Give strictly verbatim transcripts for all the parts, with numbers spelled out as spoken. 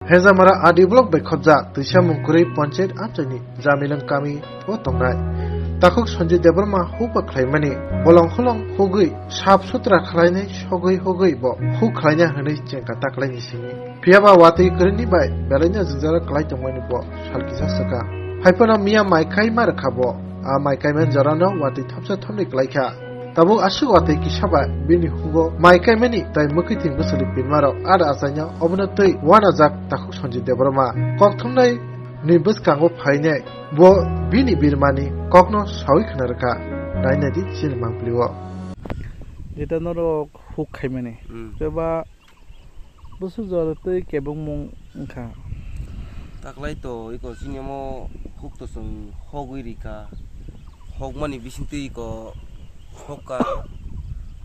Hejamara R D block bai khobjak twisa mungkwrwi panchayat amchaini Jamilang kami o tongnai. Takhuk Sanjay Debbarma hukba khlaimani bolong holong hugwi sap sutra khlainai sogwi hugwi bo huk khlaina hwnwi chengkha taklaini simi. Phiyaba watwi kwrwini bai belaino jwngjal klai tongmani bo sal kisa swkang. Haiphano miya mai kaima rwkha bo, a mai kaimani jorano watwi thopsa thopni klaikha. Tabuk aswk watwi kisa bai bini hugo mai kaimani tai mwkhwtwi bwswli pinmarok ada achaino obono twi wanajak Takhuk Sanjay Debbarma. Kok thumnai ni bwskango phainai bo bini birmani kokno sawi khna rwkha. Nainai di chini mangpili o. Jeta norok huk khaimani. Hmm. Tei ba bwswk jora tei kebengmung wngkha. Taklai to iko chini omo huk to chwng hogwi rikha. Hokmani bisingtwi iko hokka.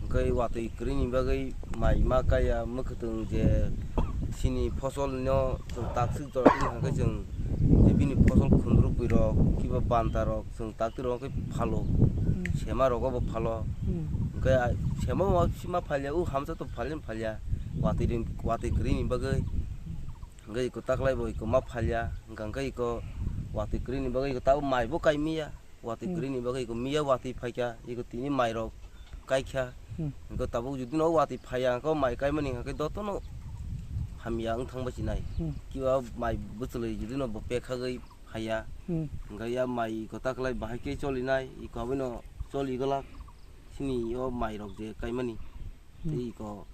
Hwnkhe watwi kwrwini bagwi mai ma kaya mwkhwtwng je chini fosol no chwng takswk jora twi hwnkhe chwng je bini fosol khundrukwi rok kiba banta rok chwng taktwi rok hwnkhe phalo. Hmm. Sema rogo bo phalo. Hmm. Hwnkhe a-, sema ma sima phalya, o hamsa to phalya phalya. Watwi ring, watwi kwrwini bagwi. Hwnkhe iko taklai bo iko ma phalya. Hwnkhe iko watwi kwrwini bagwi iko tabo mai bo kai miya. Watwi Hmm. kwrwini bagwi iko miya watwi phaikha. Iko tini mai rok kaikha. Hmm. Hwnkhe tabuk jodi no watwi phaiya, hwnkhe mai kaimani hwnkhe dotono hamya wng thangbai sinai. Hmm. Kiba mai bwchwlwi jodi no bo pekhagwi haya. Hmm. Hwnkhe ya mai kota kwlai bahai khe cholinai, iko aboino choli gwlak. Chini o mai rok je kaimani. Hmm. Tei iko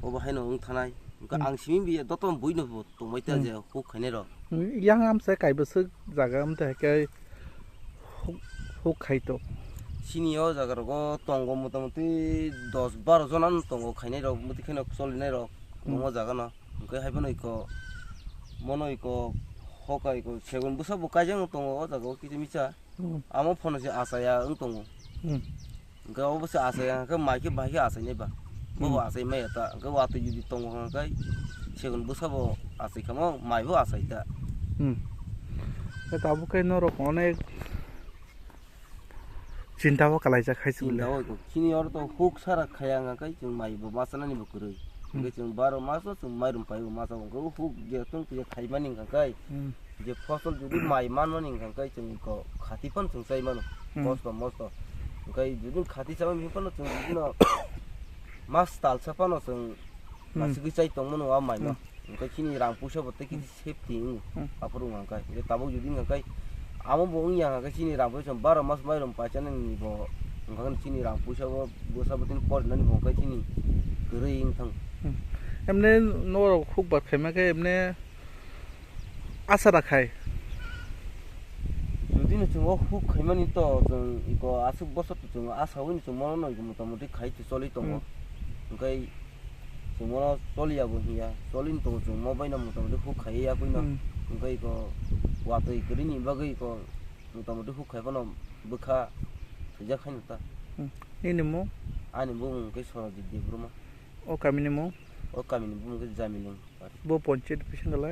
obo haino wng thanai. Hwnkhe Hmm. ang simi biya dotom buino bo tongbai ta Hmm. je huk khainai rok. Hmm, yang amsa kaibwswk jaga amtwi hai khe huk, huk khai to. Chini o jaga rogo tongo motamuti dos baro jona no tongo khainai rok, muti kheno cholinai rok Hmm. omo jaga no. Hwnkhe haiphano iko, mono iko, hoka iko, segon bwsa bo kaijak wng tongo o jaga o kisa misa. Hmm. Amo phano se achaya wng tongo. Hmm. Hwnkhe obo se achaya hwnkhe mai khe bahai khe achainai ba. Bobo Hmm. achai maya ta. Hwnkhe watwi jodi tongo hwnkhe segon bwsa bo achai khamo mai bo achai ta. Hmm. Khe tabuk khe norok onek Chinta o kalaijak hai se bole. Chinta o iko. Chini oro to huk sara khaya wngkha khe chwng mai bo machanani bo kwrwi. Hmm. Hwnkhe chwng baro maso chwng mairum paibo masa bo hwnkhe o huk je chwng khe khaimani wngkha khe Hmm. je fosol jodi mai manmani wngkha khe chwng iko khati phano chwng chai mano. Hmm. Mosto mosto. Hwnkhe jodi khati chamani phano chwng jodi no mas talsa phano chwng Hmm. nasugwi chai tongmano a mai no. Hmm. Hwnkhe chini rang puisa bo tei kisi Hmm. safety wngo. Hmm. Aphuru wngkha khe. Hwnkhe tabuk jodi wngkha khe amo bo wngya wngkha khe chini rang puisa baro mas mairum paichanani bo wngkha khe chini rang puisa bo bwsa bwtwini porinani bo wngkha chini kwrwi wngthang. Hmm. Emne norok huk bat khaima khe emne Asa da khai. Jodi no chwng o huk khaimani to chwng iko aswk bosor to chwng asa wi no chwng mono no iko motamuti khai to choli tongo. Hmm. Hwnkhe chwng mono choli ya bo hiya. Choli no tongo chwng mo bai no motamuti huk khai ya kwi no. Hmm. Hwnkhe iko watwi kwrwi ni bagwi iko motamuti huk khai phano bwkha thwijak khai no ta. Hmm. Nini mung? Ani bumung hwnkhe Sorojit Debbarma. O kami ni mung? O kami ni bumung khe Jamiling. Bo ponchayat bising dalai?